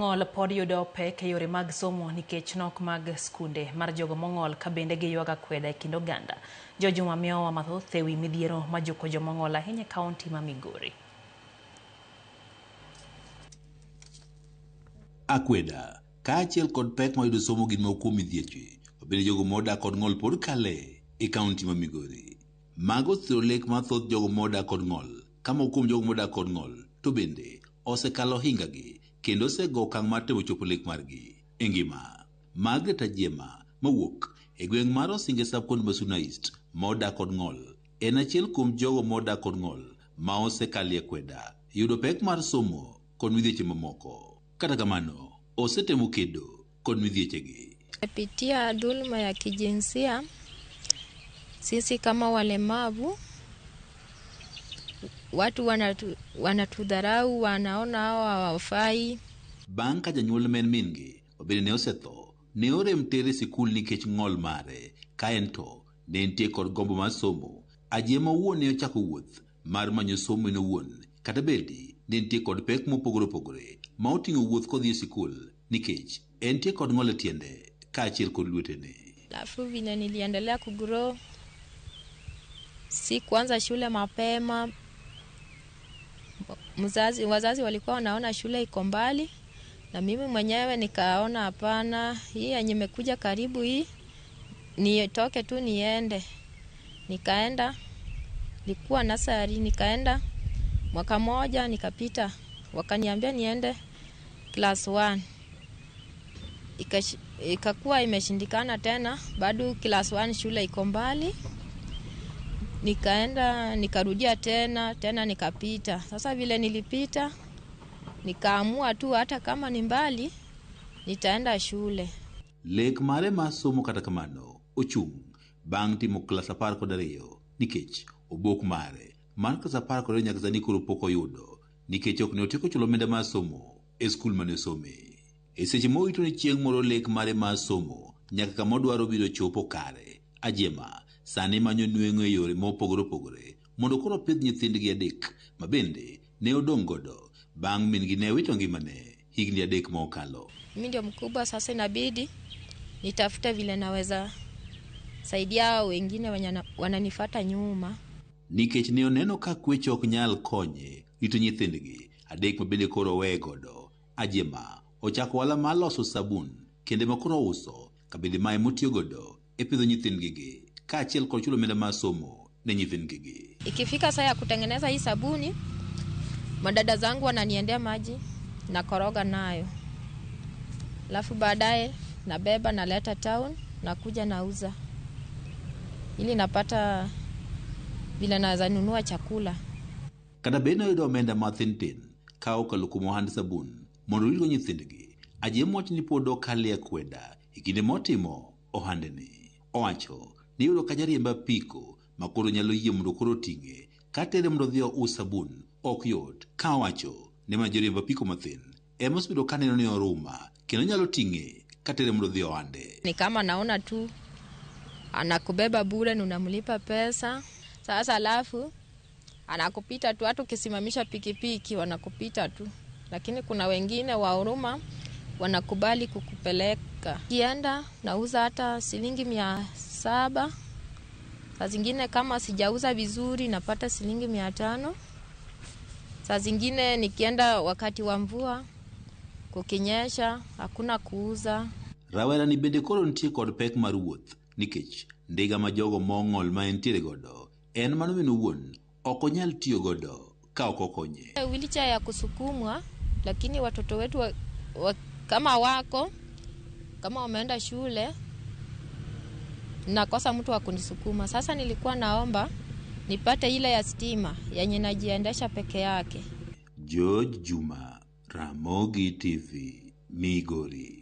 Ng'ol pod yudo pek e yore mag somo nikech nok mag skunde mar jogo mong'ol ka bende giywago akweda e kind oganda. Jojuma miyowa mathoth e wi midhiero majuko jomong'ol ahinya e kaunti ma Migori. Akweda kaachiel kod pek mayudo somo gin moko kuom midhieche mabende jogo modak kod ng'ol pod kale e kaunti ma Migori. Mago osiro lek mar thoth jogo modak kod ng'ol, ka moko kuom jogo modak kod ng'ol to bende osekalo ohingagi kendo osego okang' mar temo chopo lek margi e ngima. Margaret Ajiema mawuok e gweng' mar Osinge sub-county ma Suna East modak kod ng'ol en achiel kuom jogo modak kod ng'ol ma osekalo e akweda, yudo pek mar somo kod midhieche mamoko. Kata kamano, osetemo kedo kod midhiechegi. Pitia dhuluma ya kijinsia, sisi kama walemavu watu wanatudharau, wanaona hao hawafai. Bang' ka janyuol ma en min-gi mabende ne osetho, ne orem tere e sikul nikech ng'ol mare, ka en to ne entie kod gombo mar somo. Ajiema owuon ne ochako wuoth mar manyo somo en owuon, kata bedi ne entie kod pek mopogore opogore ma oting'o wuoth kodhi e sikul nikech entie kod ng'ol e tiende kaachiel kod lwetene. Alafu vile niliendelea kugrow, si kuanza shule mapema. Wazazi walikuwa wanaona shule iko mbali, na mimi mwenyewe nikaona hapana, hii yenye imekuja karibu hii nitoke tu niende. Nikaenda, nilikuwa nasari, nikaenda mwaka moja nikapita, wakaniambia niende class 1. Ikakuwa imeshindikana tena, bado class 1 shule iko mbali. Nikaenda nikarudia tena, tena nikapita. Sasa vile nilipita, nikaamua tu hata kama ni mbali nitaenda shule. Lek mare mar somo kata kamano ochung' bang' timo klas 12 nikech obok mare mar klas 12 nyaka sani koro pok oyudo nikech ok ne otieko chulo omenda mar somo e skul mane osome. E seche morito ni chieng' moro lek mare mar somo nyaka kama odwaro biro chopo kare, Ajiema sani manyo nweng'o e yore mopogore opogore mondo koro opidh nyithindgi adek ma bende ne odong' godo bang' min-gi ne wito ngimane higni 3 mokalo. Mimi ndio mkubwa sasa, inabidi nitafute vile naweza saidia wengine wenye wananifuata nyuma. Nikech ne oneno ka kwecho ok nyal konye rito nyithindgi adek ma bende koro oweye godo, Ajiema ochako ohala mar loso sabun kendo ma koro ouso kabende mae motiyo godo e pidho nyithindgi kaachiel kod chulo omenda mar somo ne nyithindgi. Ikifika saa ya kutengeneza hii sabuni, madada zangu wananiendea maji nakoroga nayo, alafu baadaye nabeba naleta town, nakuja nauza ili napata vile naweza nunua chakula. Kata bed ni oyudo omenda mathin tin ka okalo kuom ohand sabun mondo oritgo nyithindgi, Ajiema wacho ni pod okalo e akweda e kinde motimo ohandeni. Owacho ni yudo ka jariemb apiko ma koro nyalo yie mondo koro oting'e katere mondo odhi ous sabun ok yot, ka owacho ni mana joriemb apiko mathin ema osebedo ka neno ni oruma kendo nyalo ting'e katere mondo odhi ohande. Ni kama naona tu anakubeba bure na unamlipa pesa. Sasa alafu anakupita tu, hata ukisimamisha pikipiki wanakupita tu, lakini kuna wengine wa huruma wanakubali kukupeleka. Kienda nauza hata shilingi 700, saa zingine kama sijauza vizuri napata shilingi 500. Saa zingine nikienda wakati wa mvua kukinyesha hakuna kuuza. Rawera ni bende koro nitie kod pek mar wuoth nikech ndiga ma jogo mong'ol ma entiere godo en mano min owuon ok onyal tiyo godo ka ok okonye. Wheelchair ya kusukumwa, lakini watoto wetu kama wako kama wameenda shule nakosa mtu wa kunisukuma. Sasa nilikuwa naomba nipate ile ya stima yenye najiendesha peke yake. George Juma, Ramogi TV, Migori.